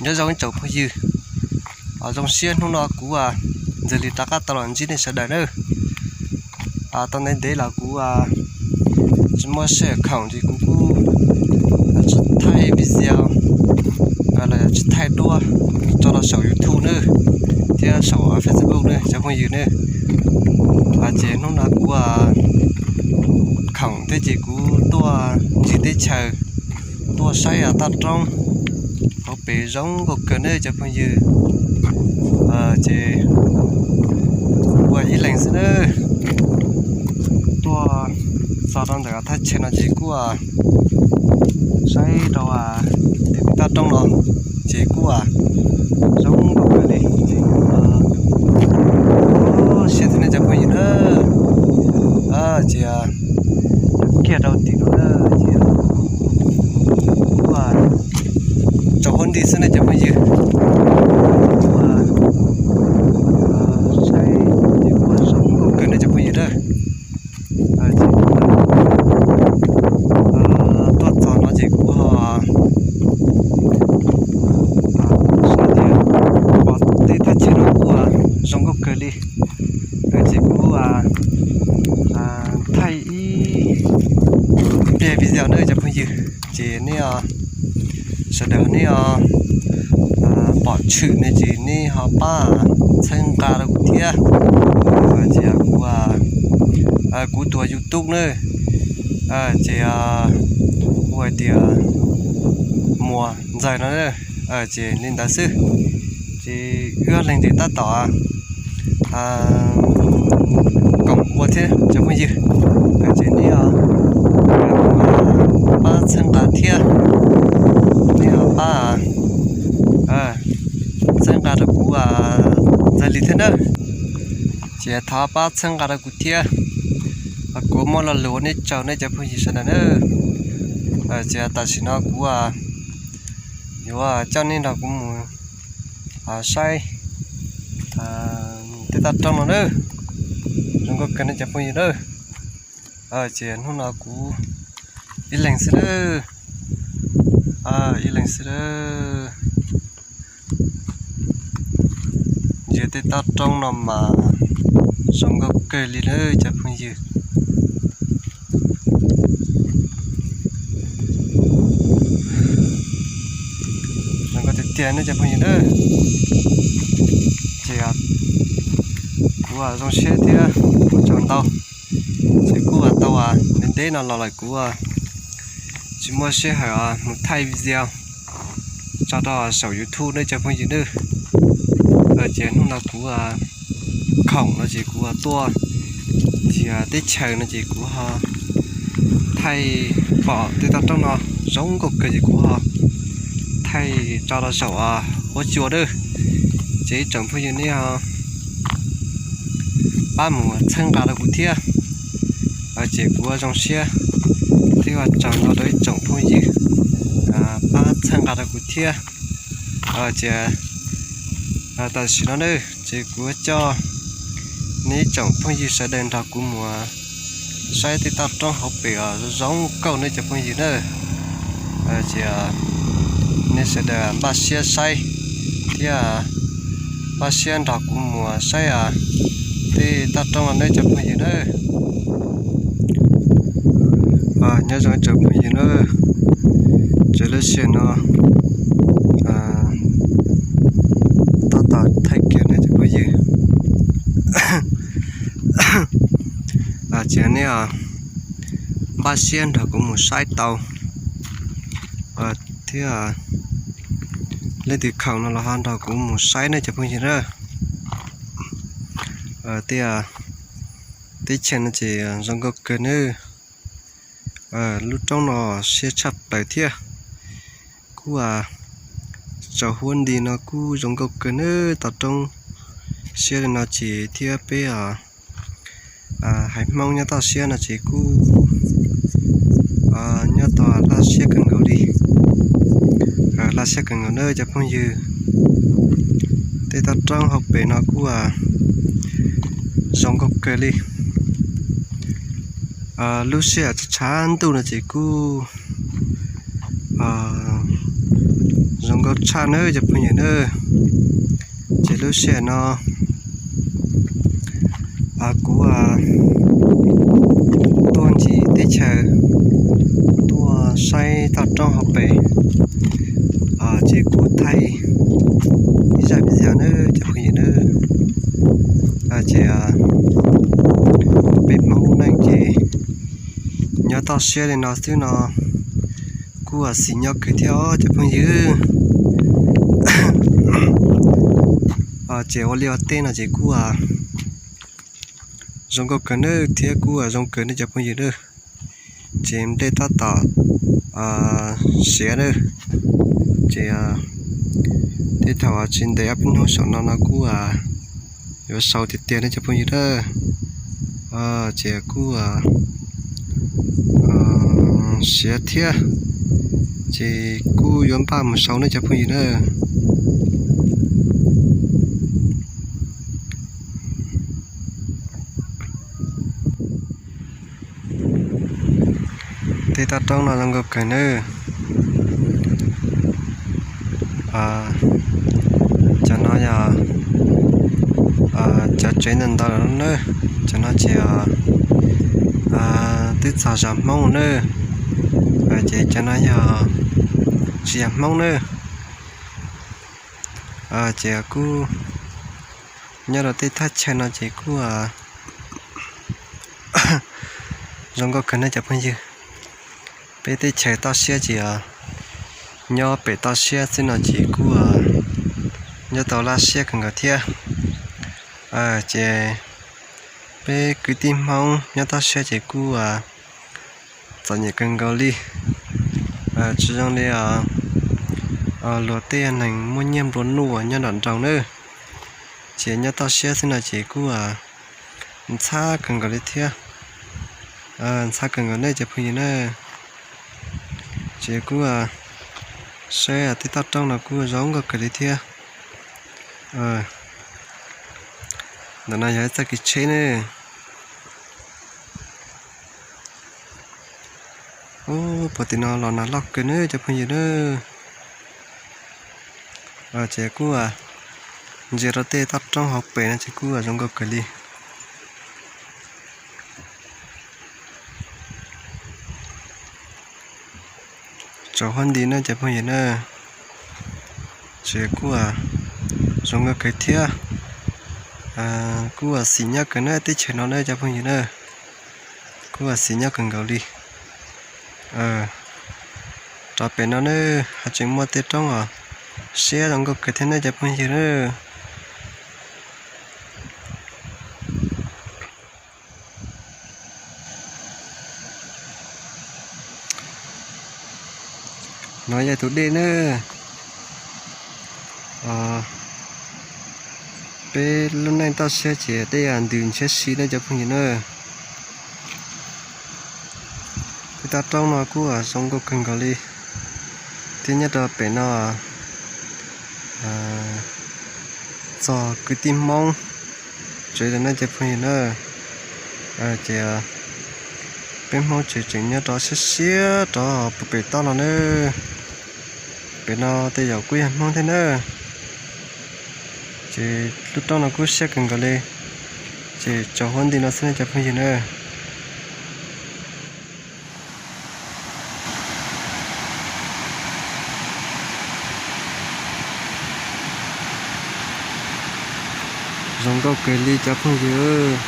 Nyob zoo ib tsoom phooj ywg, zoo siab hnub no kuv Ntxawg Lis rov qab tau los ntsib nej sawv daws nawb. Tau ntev ntev los kuv tsis muaj sij hawm khoom ces kuv kuj tsis thaij video los yog tsis thaij duab tso rau saum YouTube nawb thiab saum Facebook nawb cov phooj ywg nawb. Ces hnub no kuv khoom thiab ces kuv tuaj ncig teb chaws, tuaj saib toj roob hauv pes zoo nkauj kawg nawb cov phooj ywg. Ces ua ib leeg xwb nawb. Tuaj txog rau ntawm thaj chaw no ces kuj saib rau toj roob no ces kuj zoo nkauj kawg li. Siab thiab nej cov phooj ywg na. Ces kiag rau tim no na ces kuj tsaus huab nti xwb nej cov phooj ywg. Saib ces kuj zoo nkauj kawg nej cov phooj ywg na. Tuaj txog no ces kuv ho saib tias tej thaj chaw no kuj zoo nkauj kawg li. Ces kuv thaij ib pliag video nawb cov phooj ywg. Ces nej sawv daws nej pom tshwm no ces nej ho pab txhawb nqa rau kuv thiab. Ces kuv, kuv tus YouTube nawb, ces hu hais tias Muas Ntxawg no, ces li ntawd xwb. Ces wb ob leeg ces tab tom koom ua thiab cov phooj ywg, ces nej pab txhawb nqa thiab, nej pab txhawb nqa rau kuv Ntxawg Lis thiab nawb. Ces thov pab txhawb nqa rau kuv thiab, kuv muaj lo lus ua nej tsaug nej cov phooj ywg sawv daws nawb. Ces tam sim no kuv yuav coj nej nrog kuv mus saib tej toj roob no nawb. Zoo nkauj kawg nej cov phooj ywg nawb. Ces hnub no kuv ib leeg xwb nawb, ib leeg xwb nawb. Ntsia tej toj roob no mas zoo nkauj kawg li nawb cov phooj ywg. Zoo nkauj tiag tiag nawb cov phooj ywg nawb. Ces kuv zoo siab thiab ua tsaug ntau. Ces kuj tau ntev ntev no los lawm kuv tsis muaj sij hawm mus thaij video tso rau saum YouTube nawb cov phooj ywg nawb. Ces hnub no kuv khoom no ces kuv tuaj ncig teb chaws no ces kuv ho thaij pom tej toj roob no zoo nkauj kawg ces kuv ho thaij tso rau saum huab cua nawb. Ces ib tsoom phooj ywg nej pab mus txhawb nqa rau kuv thiab. Ces kuv zoo siab thiab ua tsaug ntau rau ib tsoom phooj ywg pab txhawb nqa rau kuv thiab. Ces tam sim no nawb ces kuv coj nej ib tsoom phooj ywg sawv daws nrog kuv mus saib tej toj roob hauv pes zoo nkauj nawb cov phooj ywg nawb. Ces nej sawv daws npaj siab saib thiab npaj siab nrog kuv mus saib tej toj roob no nawb cov phooj ywg nawb. Nyob zoo tsoom phooj ywg nawb, txawm lub sij hawm no tab tom thaij kiag nawb cov phooj ywg. Ces nej npaj siab nrog kuv mus saib tau thiab leej twg khoom no los ho nrog kuv mus saib nawb cov phooj ywg na. Tej, teb chaws no ces zoo nkauj kawg nawb. Lub roob no siab tshaj plaws thiab kuj tsaus huab nti no kuj zoo nkauj kawg nawb. Toj roob siab li no ces thiab peb haiv Hmoob nyob toj siab no ces kuj nyob tau laj siab kawg nkaus li. Laj siab kawg nkaus nawb cov phooj ywg. Tej toj roob hauv pes no kuj zoo nkauj kawg li. Lub sij hawm tshav ntuj no ces kuj zoo nkauj tshaj nawb cov phooj ywg nawb. Ces lub sij hawm no kuv tuaj ncig teb chaws, tuaj saib toj roob hauv pes, ces kuv thaij ib zaj video nawb cov phooj ywg nawb. Ces peb Hmoob lub neej ces nyob toj siab li no xwb no kuj xis nyob kawg thiab os cov phooj ywg. Ces ua liaj ua teb no ces kuj zoo nkauj kawg nawb thiab kuj zoo kawg nawb cov phooj ywg nawb. Ces nplej tab tom siav nawb. Ces tej thaum tsis ntev ob peb hnub saum no no kuj yuav sau tiag tiag nawb cov phooj ywg nawb. Ces kuj siav thiab, ces kuj yuav npaj mus sau nawb cov phooj ywg nawb. Tej toj roob no zoo nkauj kawg nawb. Cov no yog cov tsev ntau ntau lawm nawb. Cov no ces twb txog zos Hmoob nawb. Ces cov no yog tsis yog Hmoob nawb. Ces kuj nyob rau tej thaj chaw no ces kuj zoo nkauj kawg nawb cov phooj ywg. Peb teb chaws toj siab ces nyob pem toj siab xwb no ces kuj nyob tau laj siab kawg nkaus thiab. Ces peb kwv tij Hmoob nyob toj siab ces kuj txom nyem kawg nkaus li. Tsis zoo li luag tej neeg muaj nyiaj nplua nuj uas nyob nram nroog nawb. Ces nyob toj siab xwb no ces kuj ntxhab kawg nkaus li thiab. Ntxhab kawg nkaus nawb cov phooj ywg nawb. Ces kuj saib tej toj roob no kuj zoo nkauj kawg li thiab. Ntawm no yog ib txoj kev tsheb nawb. Ub, puag tim no los nag loj kawg nawb cov phooj ywg nawb. Ces kuj ntsia rau tej toj roob hauv pes no ces kuj zoo nkauj kawg li. Tsaus huab nti nawb cov phooj ywg nawb. Ces kuj zoo nkauj kawg thiab. Kuj xis nyob kawg nawb teb chaws no nawb cov phooj ywg nawb. Kuj xis nyob kawg nkaus li. Rov pem no nawb ho tseem muaj tej roob os siab zoo nkauj kawg thiab nawb cov phooj ywg nawb. No yog tus dej nawb. Peb lub neej toj siab ces dej ntws ntshiab si nawb cov phooj ywg nawb. Tej toj roob no kuj zoo nkauj kawg nkaus li. Thiab nyob rau pem no txog kwv tij Hmoob tsev lawm nawb cov phooj ywg nawb. Ces peb Hmoob tsev tseem nyob rov siab siab rov puag pem toj los nawb. Pem no tej zaum kuj yog Hmoob thiab nawb. Ces lub roob no kuj siab kawg nkaus li. Ces tsaus huab nti no xwb nawb cov phooj ywg nawb. Zoo nkauj kawg li cov phooj ywg.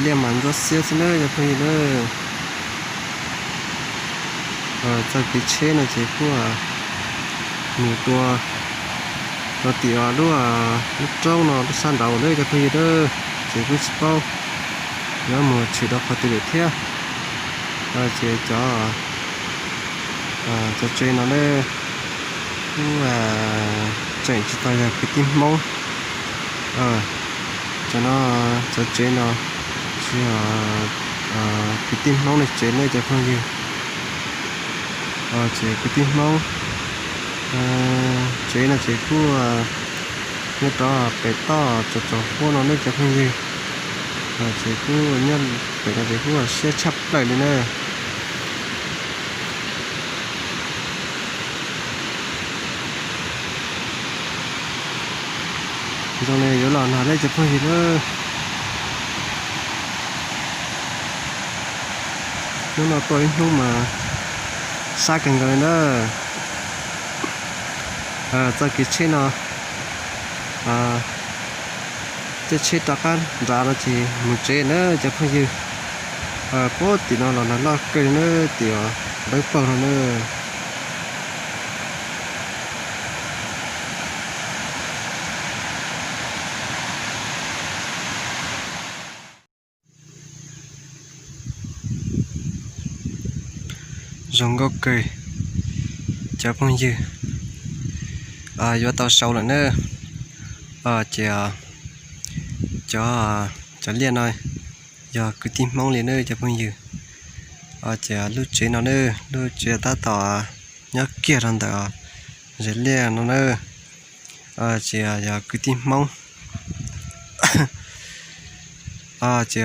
Liaj mas ntxuab xiab xwb nawb cov phooj ywg nawb. Txoj kev tsheb no ces kuj mus tua rau tim lub, lub roob no lub sab nraud nawb cov phooj ywg nawb. Ces kuj tsis paub yuav mus tshwm rau qhov twg lawm thiab. Ces cov, cov tsev no nawb kuj tseem tsis tau yog kwv tij Hmoob. Cov no, cov tsev no tsis yog kwv tij Hmoob li tsev nawb cov phooj ywg. Ces kwv tij Hmoob tsev no ces kuj nyob rov pem toj tsaus tsaus huab no nawb cov phooj ywg. Ces kuj nyob pem no ces kuj siab tshaj plaws li nawb. Zoo li yuav los nag lawm cov phooj ywg na. Hnub no tuaj ib hnub mas sab kawg nkaus li na. Txoj kev tsheb no, caij tsheb rov qab nrad no ces mus tsev na cov phooj ywg. Puag tim no los nag loj kawg li na, tim npawb paug no na. Zoo nkauj kawg cov phooj ywg, yuav tau sau lawm na. Ces cov, cov liaj no yog kwv tij Hmoob li na cov phooj ywg. Ces lub tsev no na, lub tsev tab tom nyob kiag rau ntawm zes liaj no na, ces yog kwv tij Hmoob. Ces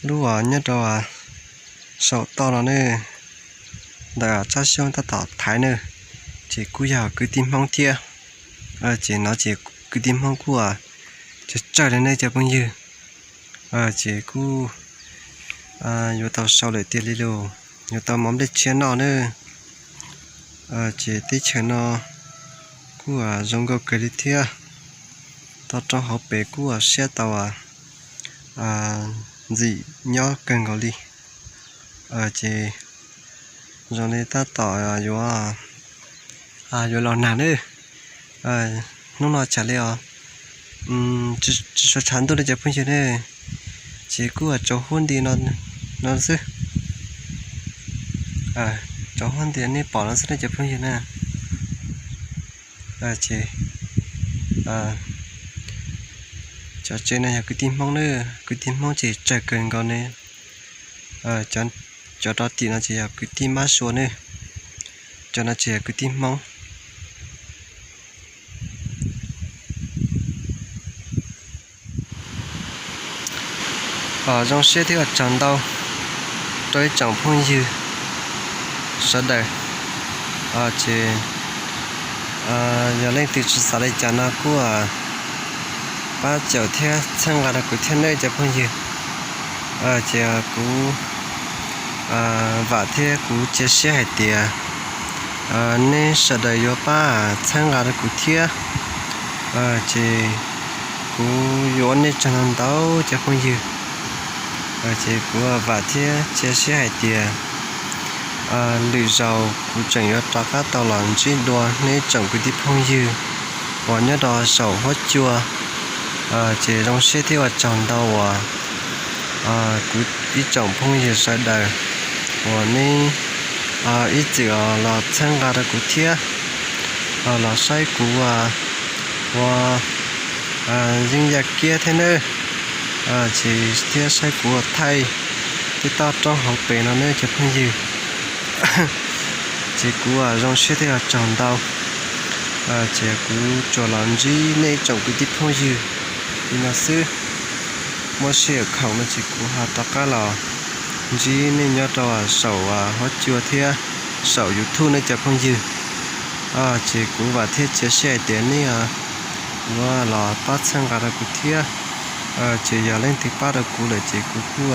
lub uas nyob rau saum toj no ne, ntawm tsob xyoob tab tom thaiv na, ces kuj yog kwv tij Hmoob thiab. Ces no ces kwv tij Hmoob kuj tsawg tsawg li ne cov phooj ywg. Ces kuj yuav tau sau lawm tiag li lauj, yuav tau mov nplej tshiab noj na. Ces teb chaws no kuj zoo nkauj kawg li thiab. Toj roob hauv pes kuj siab tau ntxim nyob kawg nkaus li. Ces zoo li tab tom yuav, yuav los nag na. Hnub no tsam li os, tsis suav tshav ntuj li cov phooj ywg ne, ces kuj tsaus huab nti no xwb. Tsaus huab nti nej pom no xwb ne cov phooj ywg na. Ces cov tsev no yog kwv tij Hmoob na, kwv tij Hmoob ces tsawg kawg nkaus ne. Cov rov tim no ces yog kwv tij Mab Sua ne, cov no ces yog kwv tij Hmoob. Zoo siab thiab ua tsaug ntau rau ib tsoom phooj ywg sawv daws. Ces yog leej twg tsis xav li cas no kuj pab caum thiab txhawb nqa rau kuv thiab nawb cov phooj ywg. Ces kuv vam thiab kuv cia siab hais tias nej sawv daws yuav pab txhawb nqa rau kuv thiab. Ces kuv yuav ua nej tsaug ntau ntau cov phooj ywg. Ces kuv vam thiab cia siab hais tias lwm zaus kuv tseem yuav rov qab tau los ntsib dua nej tsoom kwv tij phooj ywg uas nyob rau saum huab cua. Ces zoo siab thiab ua tsaug ntau uas kuv ib tsoom phooj ywg sawv daws uas nej ib txwm los txhawb nqa rau kuv thiab, los saib kuv ua yeeb yaj kiab thiab nawb. Ces thiab saib kuv ua thaij tej toj roob hauv pes no nawb cov phooj ywg. Ces kuv zoo siab thiab ua tsaug ntau. Ces kuv tsuas los ntsib nej tsoom kwv tij phooj ywg li no xwb. Muaj sij hawm khoom no ces kuv ho rov qab los ntsib nej nyob rau saum huab cua thiab saum YouTube nawb cov phooj ywg. Ces kuv vam thiab cia siab hais tias nej yuav los pab txhawb nqa rau kuv thiab. Ces yog leej twg pab rau kuv lawm ces kuv kuj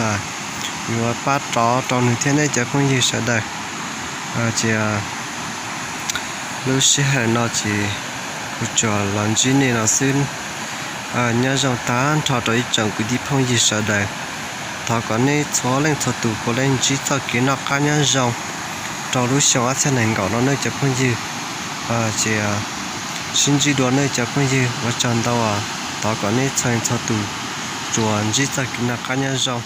yuav pab rov rau nws thiab nawb cov phooj ywg sawv daws. Ces lub sij hawm no ces kuv tsuas los ntsib nej no xwb. Nyob zoo tag nrho rau ib tsoom kwv tij phooj ywg sawv daws. Thov kom nej txhua leej txhua tus puav leej ntsib txoj kev noj qab nyob zoo rau lub xyoo ob txhiab nees nkaum no nawb cov phooj ywg. Ces sib ntsib dua nawb cov phooj ywg, ua tsaug ntau. Thov kom nej txhua leej txhua tus tsuas ntsib txoj kev noj qab nyob zoo.